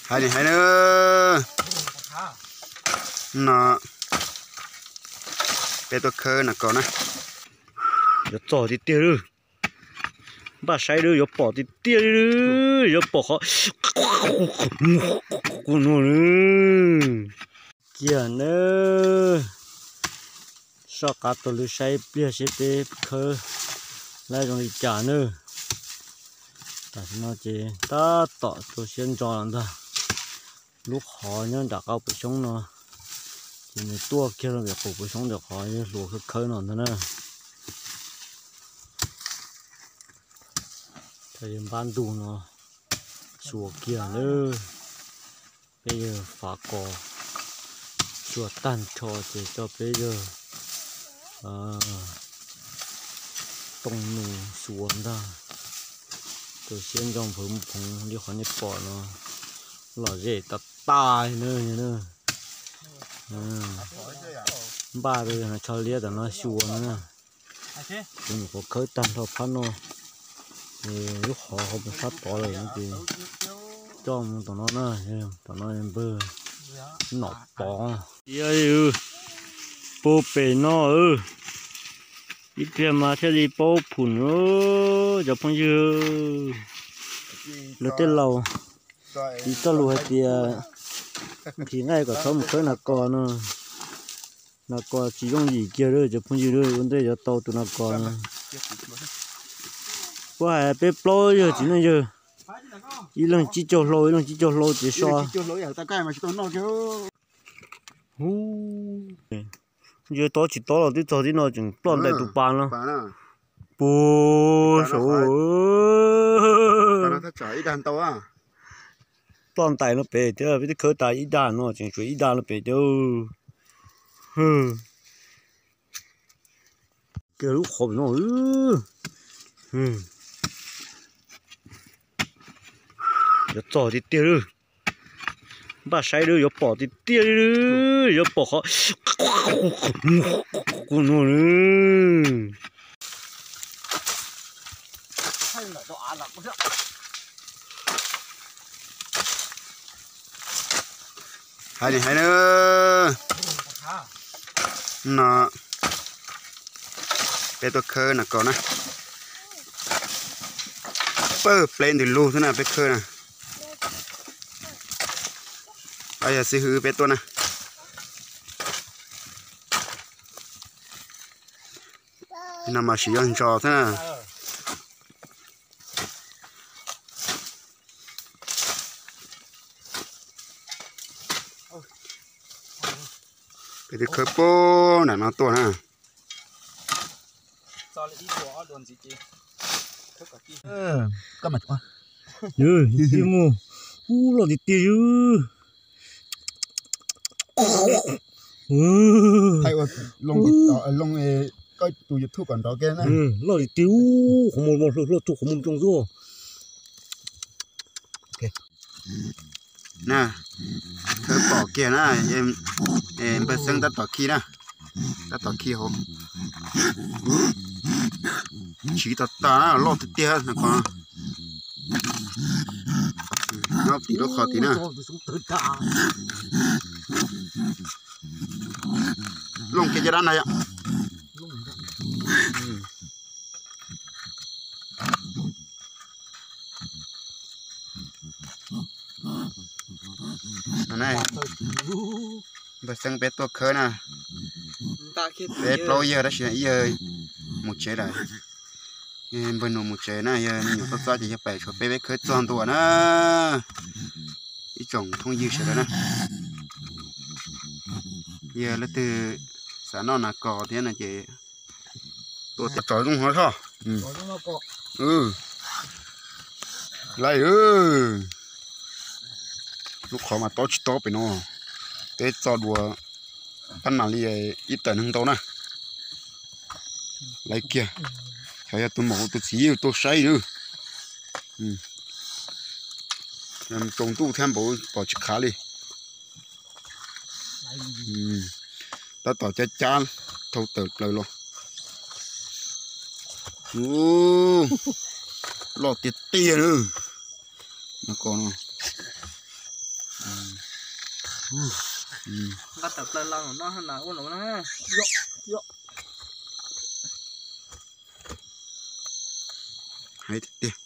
Hais li hais na, no peb tuaj khawb nas kos na. Yuav txog tiag tiag lawm. Npaj saib lawm, yuav pom tiag tiag li, yuav pom qhov no. Kiag na, soj qab tuaj lwm saib pliag seb peb khawb lab zoo li cas na. Tam sim no ces tab tom tu siab ntso los ntag. Lub qhov nyob nram qab pem xyoob no, ces nws tuaj kiag rau pem qub pem xyoob ntawm qhov yawg hluas khawb khawb no ntag na. Thaum yawg npab ntug no xyuas kiag lawm, peb yawg fav kos xyuas tag nrho ces coj peb yawg tooj nus xyuas ntag. Tu siab ntso nphwv phoov li qhov nej pom no, lom zem tas tas na. Npaj rau yawg no tsho liab tam no xyuas no na. Kuv nyuam qhuav khawb tag nrho phab no, lub qhov hauv mus sab tod lawm no ces coj mus tom no na, tom no npawg Nom Pov. Puag pem no, ib pliag mas thiaj li paub phum cov phooj ywg. Lawv tej laus tsis txoj lus hais tias nqhis nqaij kom txhob mus khawb nas kos no. Nas kos tsis yooj yim kiag cov phooj ywg, ua ntej yuav tau tus nas kos no. Puab hais peb plaub yawg txiv neej yawg, ib leeg tsib caug hlau, ib leeg tsib caug hlau ces so. Yawg tob tsis tob los twb txog tib no tseem ploj ntais tus pas no. Puag saum ploj ntais no pem thiab, peb twb khawb tas ib dag no tseem tshuav ib dag no pem thiab. Kiag lub qhov pem no. Yuav txog tiag tiag lawm. Npaj saib lawm, yuav pom tiag tiag li, yuav pom qhov no. Hais li hais na, no peb tuaj khawb nas kos na. Pawg pleb ntws lug xwb na peb khawb na. Yog xib hwb peb tuaj na. No mas tsis yog ntso xwb na. Peb twb khawb puag nram no tuaj na. Ub, loj tiag tiag. Loj tiag tiag, ub, qhov muag hluas hluas tug qhov muag zoo xwb. Na, khawb pom kiag na, npawg Xeeb tab tom khi na, tab tom khi hauv. Tsiv tas tas na, loj tiag tiag no ko. Nyob tim lub qhov tid na. Looj kiag caj dab na yom. Npawg Xeeb peb tuaj khawb na, peb plaub yawg tab sis ib yawg mus tsev lawm. Npawg Nus mus tsev na, yawg me nyuam txob txob ces yawg pais tshuav peb, peb khawb txog ntua na. Ib tsoom phooj ywg sawv daws na, yog leej twg xav noj nas kos thiab no ces tuaj txog zoo hov soj. Lawm, lub qhov mas tob tsis tob pem no, peb txo dua pab nas li ib tawm neeg ntau na. Lawm kiag, xyov yog tus maum tus txiv tuaj saib lawm. Tsaus ntuj thiab npaum pom tsis khav li. Tab tom cab cab thau tawm plaws los. Loj tiag tiag na. Nas kos no. Nqa tawm plaws los no na, ua no na. Hais tiag tiag.